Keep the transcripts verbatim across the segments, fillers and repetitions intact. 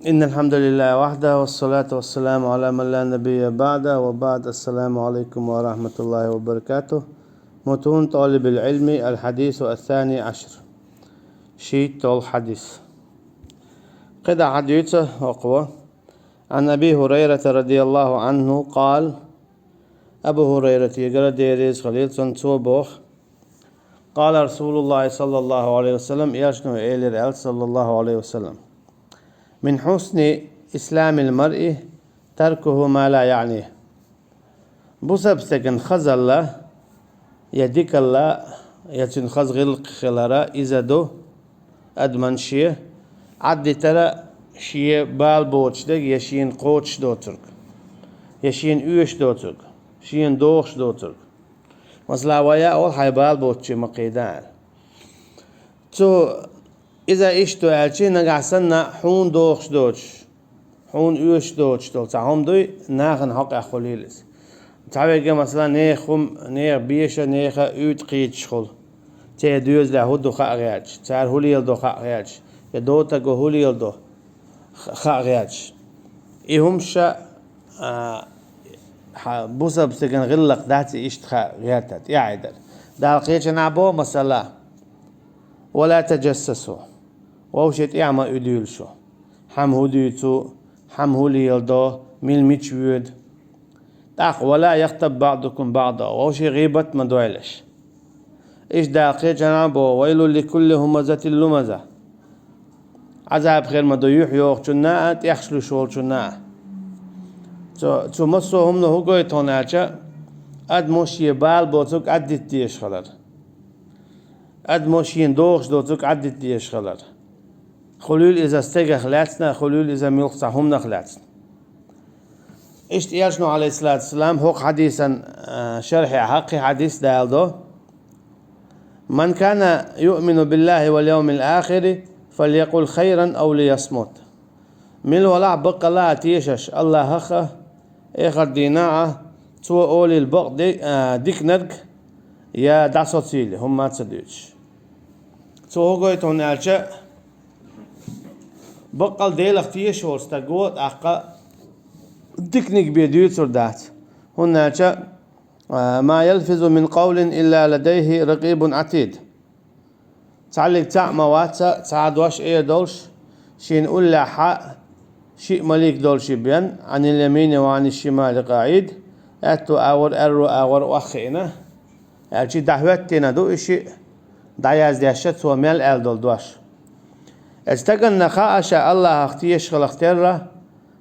إن الحمد لله وحده، والصلاة والسلام على من لا نبي بعده، وبعد. السلام عليكم ورحمة الله وبركاته. متون طالب العلم، الحديث الثاني عشر. ШийтталгӀа хьадис. КхидӀа хьадис ду хӀокхо. عن أبي هريرة رضي الله عنه قال: Абу ХӀурайратагара, Дела реза хуьлийла цунна, цо боху: قال رسول الله صلى الله عليه وسلم, Элчано элира аьлла, صلى الله عليه وسلم: من حسن إسلام المرء تركه ما لا يعنيه. Бусалба стеган хазалла, я дикалла, я цуьнан хаза гӀиллакх хилара иза ду, адаман шен Ӏаддитара шен бала боцуш дерг, я шена кхочуш доцург, я шена оьшуш доцург, шена догӀуш доцург. Масала, вай а олу хьайн бала боцуче ма кхийда аьлла. Цо иза иштта ду аьлча, нагахь санна хьуна догӀуш доцуш, хьуна оьшуш доцуш долу цхьа хӀума дуй, нахана хьокъехь хуьлийла иза. Цхьаверг, масала, нехан хӀума, нехан беша, нехан уьйтӀа кхийдаш хуьлу. Церан доьзалехь хӀун ду хаа гӀерташ, цара хӀун леладо хаа гӀерташ, я дотаго хӀун леладо ха-, хаа гӀерташ. И хӀумаш а, хьан бусалба стеган гӀиллакх дац и иштта хаа гӀертар, тӀаьхьа дар. Дала кхечанхьа боху, масала: ولا تجسسوا. Вовшийн тӀаьхьа ма уьдийла шу. Хьан хӀун дуьйцу, хьан хӀун леладо, мила мича воьду. ТӀаккха: ولا يغتب بعضكم بعضا. Вовшийн гӀийбат ма дойла шу. Иштта Дала кхечанхьа боху: ويل لكل همزة لمزة. Ӏазаб хир ма ду юьхь йохучунна а, тӀехьаш луьйш волчунна а. Цу, цу массо а хӀумано хӀун гойту хьуна аьлча, адамо шен бала боцург Ӏаддита дезаш хилар. Адамо шена догӀуш доцург Ӏаддита дезаш хилар. Хуьлийла иза стегах лаьцна, хуьлийла иза муьлхха цхьа хӀуманах лаьцна. Иштта Элчано, عليه الصلاة والسلام, хӀокху хьадисан, а, шархьехь кхин хьадис даладо: من كان يؤمن بالله واليوم الآخر فليقل خيرا أو ليصمت. Мила валахь баккъалла а тешаш АллахӀах а, эхарт дийнахь а, цо олийла бакъ де-, а, диканиг, я дӀасоцийла, хӀумма а ца дуьйцуш. Цо хӀун гойту хьуна аьлча, баккъалла Делах тешаш волу стаг ву, тӀаккха диканиг бен дуьйцур дац. ХӀунда аьлча, а, ما يلفظ من قول إلا لديه رقيب عتيد. Цхьаллиг цхьаъ ма вац цхьа а дош эр долуш, шена уллехь а шиъ малик долуш бен, عن اليمين وعن الشمال قعيد, аьтту агӀор, аьрру агӀор охьахиъна, аьлча дӀахӀоьттина ду и шиъ, дӀаяздеш цо мел аьлла долу дош. Оцу стаганна хаьа ша АллахӀах тешаш хиларх терра,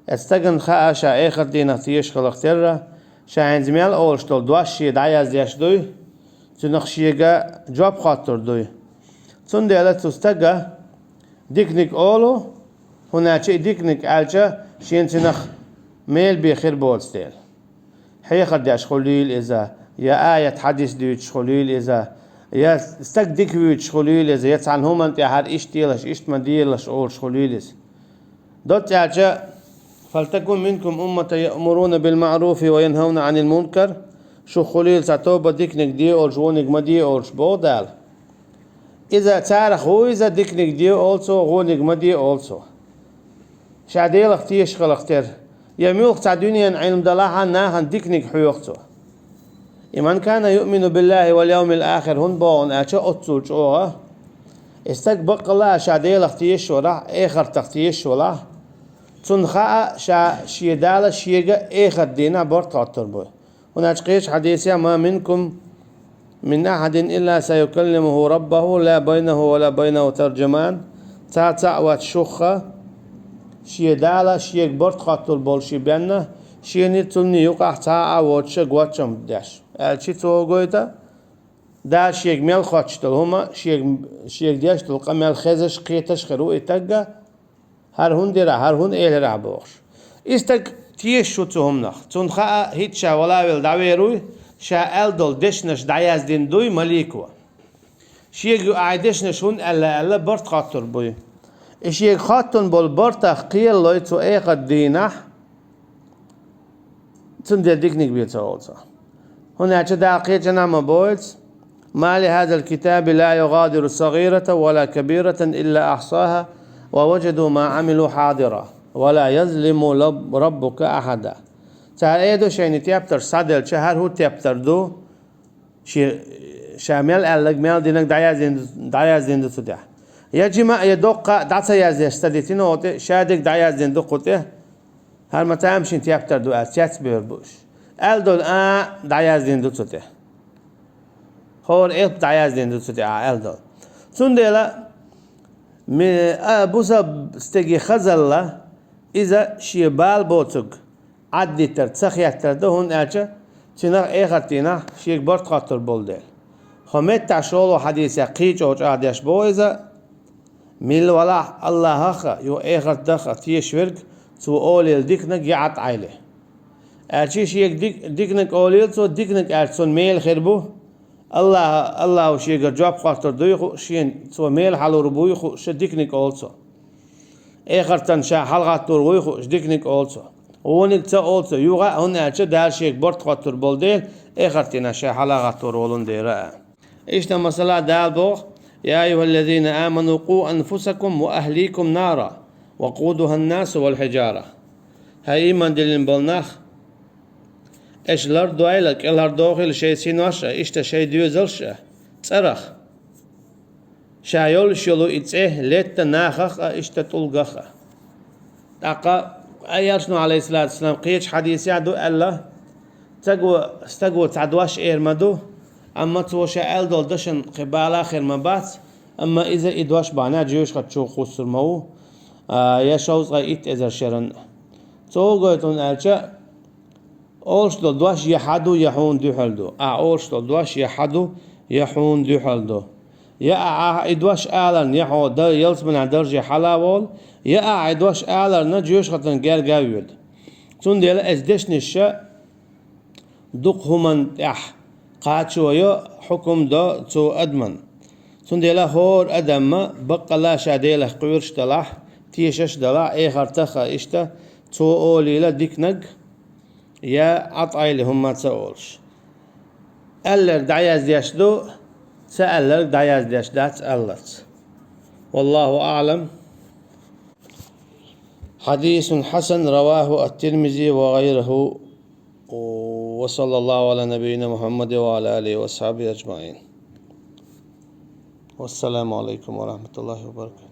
оцу стаганна хаьа ша эхарт дийнах тешаш хиларх терра, ша хӀинца мел олуш долу дош шен дӀаяздеш дуй, цуьнах шега жоп хоттур дуй. Цундела цу стага диканиг олу, хӀунда аьлча и диканиг аьлча, шена цуьнах мел бен хир боцу дела. Хьехар деш хуьлийла иза, я аят-хьадис дуьйцуш хуьлийла иза, я стаг дика вуьйцуш хуьлийла иза, я цхьана хӀуманна тӀехь хӀара иштта делаш, иштта ма делаш олуш хуьлийла иза. Доцца аьлча: فلتكن منكم أمة يأمرون بالمعروف وينهون عن المنكر, шух хуьлийла цхьа тоба, диканиг де олуш, вониг ма де олуш, боху Дала. Иза царах ву иза, диканиг де олу цо, вониг ма де олу цо. Ша Делах тешаш хиларх терра. Я муьлхха цхьа дуьненан Ӏилма далахь а, нахана диканиг хьоьху цо. И من كان يؤمن بالله واليوم الآخر хӀунда боху аьлча, оццул чӀогӀа и стаг баккъалла а ша Делах тешаш валахь, эхартах тешаш валахь, цунна хаьа ша шен Дала шега эхарт дийнахь барт хоттур бу. ХӀунда аьлча кхечу хьадисехь: ما منكم من أحد إلا سيكلمه ربه لا بينه ولا بينه ترجمان. Цхьа а ца а вац шух шен Дала шега барт хоттур болуш бен, шений цунний юкъахь цхьа а воцуш гочам деш. Аьлча ши цо гойту, Дала шега мел хоттуш долу хӀума, шега, шега деш долу къамел хезаш, кхеташ хир ву и стаг, хӀара хӀунда дира, хӀара хӀунда элира бохуш. И стаг тешаш ву цу хӀуманах. Цунна хаьа, хӀинца ша вала а велла дӀавер вуй, ша аьлла долу дешнаш дӀаяздина дуй малико. Шега юкъахь и дешнаш хӀунда аьлла аьлла барт хоттур буй. И шега хоттун болу бартах кхералой цу эхарт дийнахь, цундела диканиг бен ца олу цо. ХӀунда аьлча Дала кхечанхьа ма боху: ما لهذا الكتاب لا يغادر صغيرة ولا كبيرة إلا أحصاها ووجدوا ما عملوا حاضرا. «Ва ла язлиму раббука ахьада». Цара эр ду шайна тептарш схьаделча, хӀара хӀу тептар ду, ши-, ша мел аьлларг, мел динарг дӀаяздина, дӀаяздина ду цу тӀа. Я жима, я доккха дӀа ца яздеш ца дитина оцу тӀа, ша дерг дӀаяздина ду кху тӀа. ХӀара ма тамашийна тептар ду аьлла, цецбевр бу уьш. Аьлла долу а дӀаяздина ду цу тӀа. ХӀора элп дӀаяздина ду цу тӀа а аьлла долу. Цундела ми-, а, бусалба стеге хазалла, иза шен бала боцург Ӏаддитар ца хеттар ду, хӀунда аьлча цунах эхартийнахь шега барт хоттур болу дела. Хьо меттахь шолгӀа хьадисехь кхин а чӀогӀа чӀагӀдеш боху иза, милла валахь Аллахах а, юха эхартах а тешаш верг, цо олийла диканиг я Ӏад Ӏайли. Аьлча шега дик-, диканиг олийла цо, диканиг аьлча цунна мела хир бу, Аллаха, Аллахо шегара жоп хоттур дуй хууш, шена цо мела хьалур буй хууш, ша диканиг олу цо. Эхартан ша хьалагӀаттор вуй хууш, диканиг олу цо. Вониг ца олу цо, юха а, хӀунда аьлча Дала шега барт хоттур болу дела, эхартийнахь ша хьалагӀаттор волун дера а. Иштта масала Дала боху: «Я айюхаллазина аману, къу анфусакум ва ахликум нара, ва къудухан-насу вал хьиджара». ХӀай ийман диллина болу нах, аша лардойла, кӀелхьардохийла шайн синош а, иштта шайн доьзалш а цӀарах. Ша йолуш йолу и цӀе летта нахах а, иштта тӀулгах а. ТӀаккха Пайхамара, Ӏалайхиссалату вассалам, кхечу хьадисехь ду аьлла, стаго, стаго цхьа дош эр ма ду, амма цо ша аьлла долу дашна кхин бала хир ма бац, амма иза и дош бахьанехь жоьжахати чу кхуссур ма ву, а, я шовзткъе итт эзар шеран. Цо хӀун гойту аьлча, олуш долу дош я хьан ду, я хьуна дуьхьал ду. Ахь олуш долу дош я хьан ду, я хьуна дуьхьал ду. Я ахь и дош аларна, я хьо дан ялсаманехь дарже хьала а волу, я ахь и дош аларна жоьжахатин герга а воьду. Цундела эс дешнаш ша дукха хӀуманна тӀехь кхачо йо, хьукум до цу адаман. Цундела хӀора адамма баккъалла ша Делах кхоьруш далахь, тешаш далахь, эхартах а иштта, цо олийла диканиг, я Ӏад Ӏайли хӀумма ца олуш. Аьлларг дӀаяздеш ду, ца аьлларг дӀаяздеш дац аьлларца. Валлаху аӀлам. Хьадисун хьасан, раваху ат-Тирмизи ва гӀайруху. Ва саллаллаху Ӏала набийина Мухьаммадин ва Ӏала алихи ва асхьабихи аджмаӀин. Вассаламу Ӏалайкум ва рахьматуллахи ва баракатух.